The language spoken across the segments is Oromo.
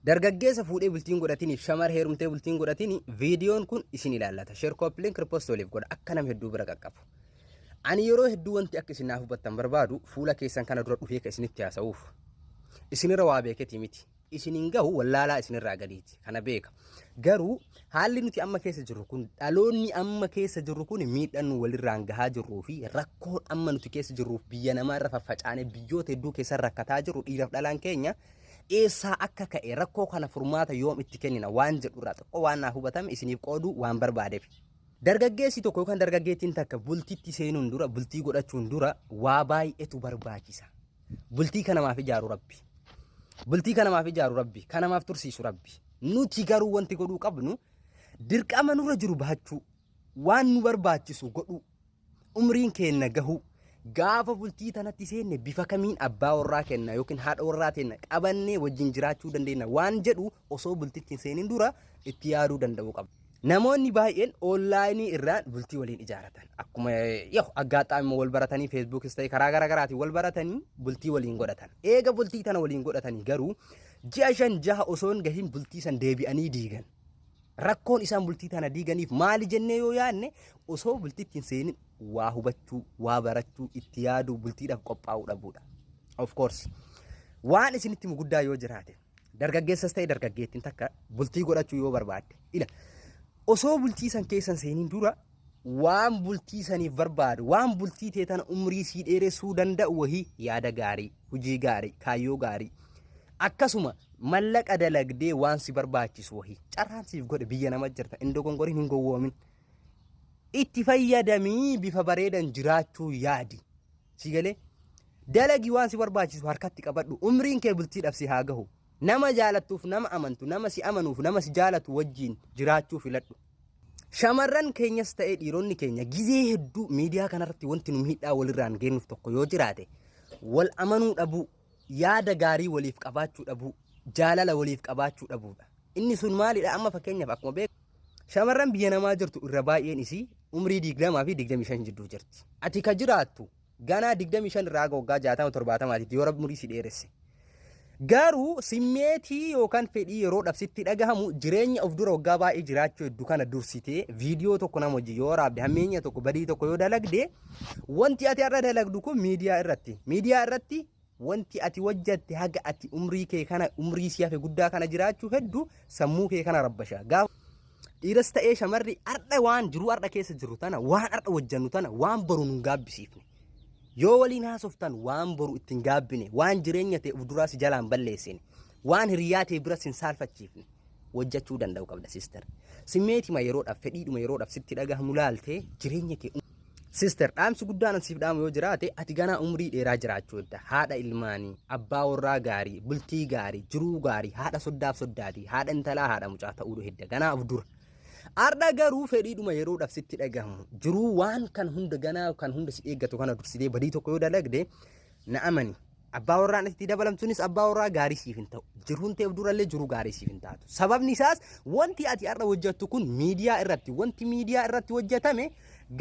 Dargaggeessa fuudhee bultiin godhatiniif shamara heerumtee bultiin godhatini viidiyoon kun isin ilaallata. Share, copy link, repost waliif godha akka nama hedduu bira qaqqabu. Ani yeroo hedduu wanti akka isin naaf hubattan barbaadu fuula keessan kana dura dhufee ka isinitti haasa'uuf. Isinirra waa beeketii miti. Isin hin gahu wallaalaa isinirraa gadiiti. Kana beeka. Garuu haalli nuti amma keessa jirru kun, dhaloonni amma keessa jirru kun, miidhaan nu walirraan gahaa jirruu fi rakkoon amma nuti keessa jirruuf biyya namaa irra faffacaanee biyyoota hedduu keessa rakkataa jirru, dhiiraaf dhalaan keenya eessaa akka ka'e, rakkoo kana furmaata yoom itti kennina waan jedhu irraa xiqqoo waan naaf hubatame isiniif qooduu waan barbaadeef. Dargaggeessi tokko yookaan dargaggeettiin takka bultitti seenuun dura, bultii godhachuun dura waa baay'eetu barbaachisa. Bultii kanamaaf ijaaru Rabbi. Bultii kanamaaf ijaaru Rabbi. Kanamaaf tursiisu Rabbi. Nuti garuu wanti godhuu qabnu dirqama nurra jiru bahachuu, waan nu barbaachisu godhuu, umriin keenna gahuu, gaafa bultii tanatti seenne bifa kamiin abbaa warraa kenna yookiin haadha warraa teenna qabannee wajjin jiraachuu dandeenya waan jedhu osoo bultitti hin seenin dura itti yaaduu danda'uu qabna. Namoonni baay'een online irraan bultii waliin ijaaratan. Akkuma yoo aggaaxaamii wal baratanii, Facebookis ta'e karaa garaa garaatiin wal baratanii bultii waliin godhatan. Eega bultii tana waliin godhatanii garuu ji'a 5 6 osoo hin gahin bultii san deebi'anii diigan. Rakkoon isaan bultii tana diiganiif maali jennee yoo yaadne, osoo bultitti hin seenin waa hubachuu, waa barachuu, itti yaaduu, bultiidhaaf qophaa'uu dhabuudha. Of course, waan isinitti himu guddaa yoo jiraate, dargaggeessas ta'e dargaggeettiin takka bultii godhachuu yoo barbaadde, ila osoo bultii san keessa hin seenin dura waan bultii saniif barbaadu, waan bultii tee tana umrii sii dheeressuu danda'u wahii, yaada gaarii, hojii gaarii, kaayyoo gaarii, akkasuma mallaqa dalagdee waan si barbaachisu wahii, carraan siif godhe biyya nama jirta, hin dogongoriin, hin gowwoomin, itti fayyadamii bifa bareedan jiraachuu yaadi. Si galee? Dalagi, waan si barbaachisu harkatti qabadhu. Umriin kee bultiidhaaf si haa gahu. Nama jaalattuuf nama amantu, nama si amanuuf nama si jaalatu wajjiin jiraachuu filadhu. Shamarran keenyas ta'ee dhiironni keenya gizee hedduu miidiyaa kanarratti wanti nu miidhaa walirraan geennuuf tokko yoo jiraate, wal amanuu dhabuu, yaada gaarii waliif qabaachuu dhabuu, jaalala waliif qabaachuu dhabuudha. Inni sun maalidha? Amma fakkeenyaaf, akkuma beekamu shamarran biyya namaa jirtu irra baay'een isii umrii 20 fi 25 jidduu jirti. Ati ka jiraattu ganaa 25 irraa haga waggaa 60 70 yoo Rabbi umurii si dheeresse. Garuu simmeetii yookaan fedhii yeroodhaaf sitti dhagahamu, jireenya of dura waggaa baay'ee jiraachuu hedduu kana dursitee viidiyoo tokko nama wajjin yoo waraabde, hammeenya tokko, badii tokko yoo dalagde, wanti ati har'a dalagdu kun miidiyaa irratti wanti ati hojjatte haga ati umrii kee kana, umrii si hafe guddaa kana jiraachuu hedduu sammuu kee kana rabbasha. Gaafa dhiiras ta'ee shamarri har'a waan jiruu har'a keessa jiru tana, waan har'a hojjannu tana, waan boru nun gaabbisiifne. Yoo waliin haasoftan waan boru ittiin gaabbine, waan jireenya ta'e of duraa si jalaan balleessine, waan hiriyaa ta'e bira sin saalfachiifne hojjechuu danda'u qabda, sister. Simmeetima yeroodhaaf, fedhiidhuma yeroodhaaf sitti dhagahamu laaltee jireenya kee. Sister, dhaamsi guddaan an siif dhaamu yoo jiraate, ati ganaa umrii dheeraa jiraachuu hedda. Haadha ilmaanii, abbaa warraa gaarii, bultii gaarii, jiruu gaarii, haadha soddaaf soddaatii, haadha intalaa, haadha mucaa ta'uu hedda ganaa of dura. Har'a garuu fedhiidhuma yeroodhaaf sitti dhagahamu, jiruu waan kan hunda ganaa kan hunda si eeggatu kana dursitee badii tokko yoo dalagde, na amani, abbaa warraan itti dabalamtuunis abbaa warraa gaarii siif hin ta'u. Jiruun ta'eef durallee jiruu gaarii siif hin taatu. Sababni isaas wanti ati har'a hojjettu kun miidiyaa irratti, wanti miidiyaa irratti hojjetame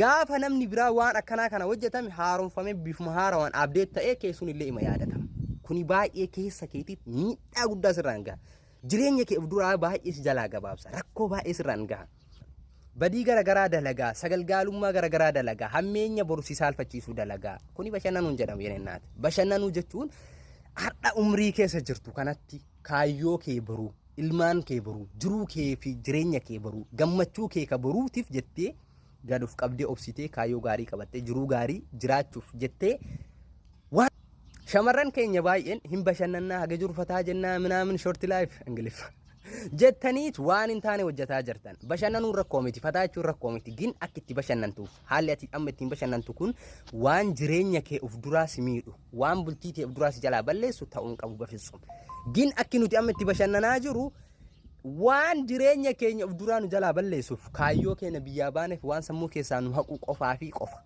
gaafa namni biraa waan akkanaa kana hojjetame haaromfamee bifuma haarawaan update ta'ee keessuun illee ima yaadatama. Kuni baay'ee keessa keetiif miidhaa guddaa sirraan gaha. Jireenya kee of duraa baay'ee si jalaa gabaabsa. Rakkoo baay'ee sirraan gaha. Badii garaagaraa dalagaa, sagalgaalummaa garaagaraa dalagaa, hammeenya boru si saalfachiisuu dalagaa. Kuni bashannanuu hin jedhamu yenennaati. Bashannanuu jechuun har'a umrii keessa jirtu kanatti kaayyoo kee boruu, ilmaan kee boruu, jiruu kee fi jireenya kee boruu, gammachuu kee ka boruutiif jettee gad of qabdee obsitee kaayyoo gaarii qabattee jiruu gaarii jiraachuuf jettee. Waan shamarran keenya baay'een hin bashannannaa, haga jiru fataa jennaa, minaamin short life Ingiliffa jettaniit waan hin taane hojjetaa jirtan. Bashannanuun rakkoo miti, fataa jechuun rakkoo miti. Gin akka itti bashannantuuf haalli ati amma ittiin bashannantu kun waan jireenya kee of duraa si miidhu, waan bultii kee of duraa si jalaa balleessu ta'uu hin qabu bafitsum. Gin akki nuti amma itti bashannanaa jiru waan jireenya keenya of duraa nu jalaa balleessuuf, kaayyoo keenya biyyaa baaneef waan sammuu keessaa nu haquu qofaa fi qofa.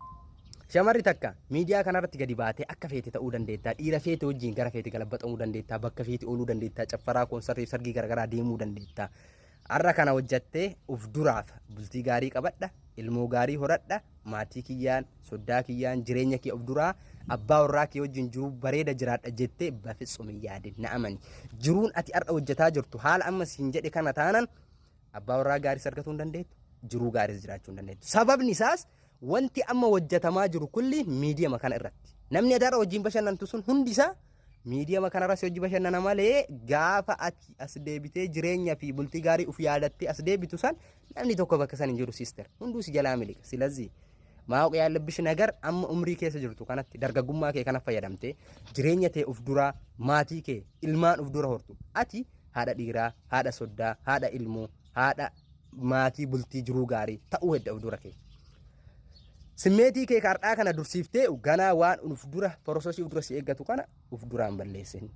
Shamarri takka miidiyaa kanarratti gadi baatee akka feete ta'uu dandeettaa. Dhiira feete wajjin gara feete galabbaxamuu dandeettaa. Bakka feete ooluu dandeettaa. Caffaraa, koonsartii, sargii garaagaraa deemuu dandeettaa. Har'a kana hojjattee uf duraaf bultii gaarii qabadha. Ilmoo gaarii horadha. Maatii kiyyaan, soddaa kiyyaan, jireenya kee of duraa Abbaa warraa kee wajjin jiruu bareeda jiraadha jettee bafitsum hin yaadin, na amani. Jiruun ati har'a hojjetaa jirtu haala amma siin jedhe kana taanan abbaa warraa gaariis argatuu hin dandeettu, jiruu gaariis jiraachuu hin dandeettu. Sababni isaas wanti amma hojjetamaa jiru kulli miidiyama kana irratti. Namni ati har'a wajjin bashannantu sun hundi isaa miidiyama kanarra si hojii bashannana malee, gaafa ati as deebitee jireenya fi bultii gaarii uf yaadattee as deebitu san namni tokko bakka san hin jiru, sister. Hunduu si jalaa miliqa. Silazii ማወቅ ያለብሽ ነገር amma umrii keessa jirtu kanatti dargaggummaa kee kana fayyadamtee jireenya tee uf duraa, maatii kee, ilmaan uf dura hortu. Ati haadha dhiiraa, haadha soddaa, haadha ilmoo, haadha maatii, bultii jiruu gaarii ta'uu hedda uf dura kee. Simmeetii kee kardhaa kana dursiiftee ganaa waan uf dura processii uf dura si eeggatu kana uf duraan balleessin.